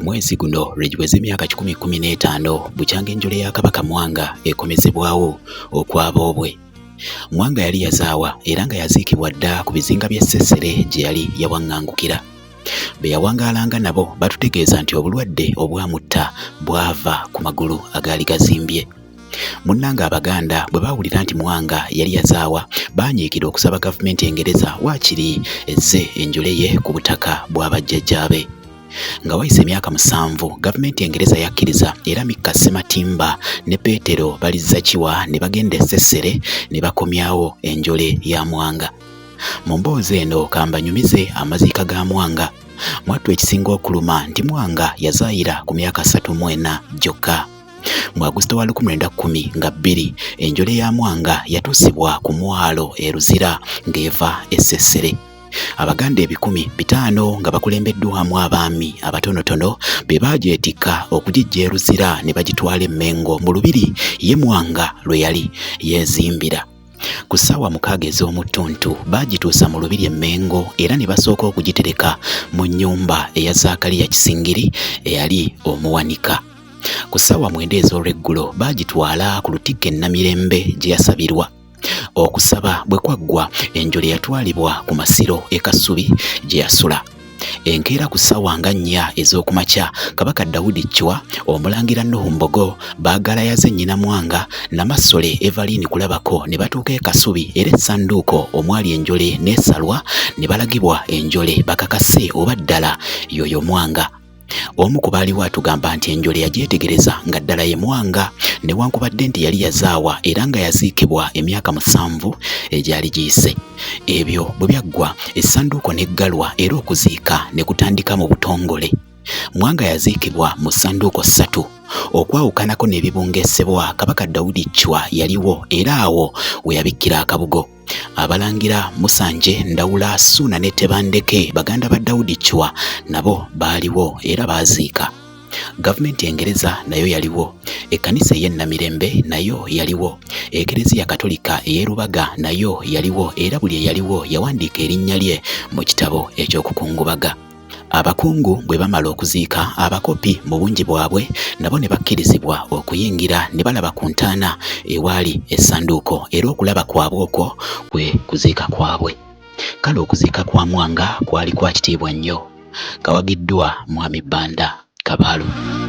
Omwezi guno lwe giweze emyaka 115 bukyanga enjole ya Kabaka Mwanga ekomezebwawo okwaboobwe. Mwanga yali yazaawa era nga yaziikibwa dda ku bizinga by'e Ssessere gye yali yawaŋŋangukira. Be yawangaalanga nabo batutegeeza nti obulwadde obwamutta bwava ku magulu agaali gazimbye. Munnange Abaganda bwe baawulira nti Mwanga yali yazaawa, baanyiikira okusaba gavumenti Engereza waakiri ezze enjole ye ku butaka bwa bajjajjaabe. Nga wayise emyaka musanvu, gavumenti Engereza yakkiriza era Mikka Ssematimba ne Petero Balizzakiwa ne bagenda e Ssessere ne bakomyawo enjole ya Mwanga. Mu mboozi eno kambanyumize amaziika ga Mwanga. Mwattu ekisinga okuluma nti Mwanga yazaayira ku myaka 34 gyokka. Mu Agusito wa 1912, enjole ya Mwanga yatuusibwa ku mwalo e Luzira ng'eva e Ssessere. Abaganda 500 nga bakulembeddwamu abaami abatonotono be baagyetikka okugiggya e Luzira ne bagitwala e Mmengo mu lubiri ye Mwanga lwe yali yeezimbira. Ku ssaawa 6 ez'omu ttuntu baagituusa mu lubiri e Mmengo era ne basooka okugitereka mu nnyumba eya Zaakaliya Kisingiri eyali omuwanika. Ku ssaawa 9 ez'olweggulo baagitwala ku lutikko e Namirembe gye yasabirwa. Okusaba bwe kwaggwa, enjole yatwalibwa ku masiro e Kasubi gye yasula. Enkeera ku ssaawa nga 4 ez'okumakya, Kabaka Daudi Chwa, Omulangira Nuhu Mbogo, Baagalayaze nnyina Mwanga, Namasole Evaline Kulabako ne batuuka e Kasubi era essanduuko omwali enjole n'esalwa ne balagibwa enjole bakakase oba ddala y'oyo Mwanga. Omu ku baaliwo atugamba nti enjole yagyetegereza nga ddala ye Mwanga newankubadde nti yali yazaawa era nga yaziikibwa emyaka 7 egyali giyise. Ebyo bwe byaggwa, essanduuko n'eggalwa era okuziika ne kutandika mu butongole. Mwanga yaziikibwa mu ssanduuko 3. Okwawukanako n'ebibungeesebwa, Kabaka Daudi Chwa yaliwo era awo we yabikkira akabugo. Abalangira Musanje, Ndawula, Ssuuna ne Tebandeke baganda ba Daudi Chwa nabo baaliwo era baaziika. Gavumenti Engereza nayo yaliwo, ekkanisa ey'e Namirembe nayo yaliwo, Ekereziya Katolika ey'e Lubaga nayo yaliwo era buli eyaliwo yawandiika erinnya lye mu kitabo eky'okukungubaga. Abakungu bwe bamala okuziika, abakopi mu bungi bwabwe nabo ne bakkirizibwa okuyingira ne balaba ku ntaana ewaali essanduuko era okulaba kwabwe okwo kwe kuziika kwabwe. Kale okuziika kwa Mwanga kwali kwa kitiibwa nnyo. Kawagiddwa Mwami Banda Kabaalu.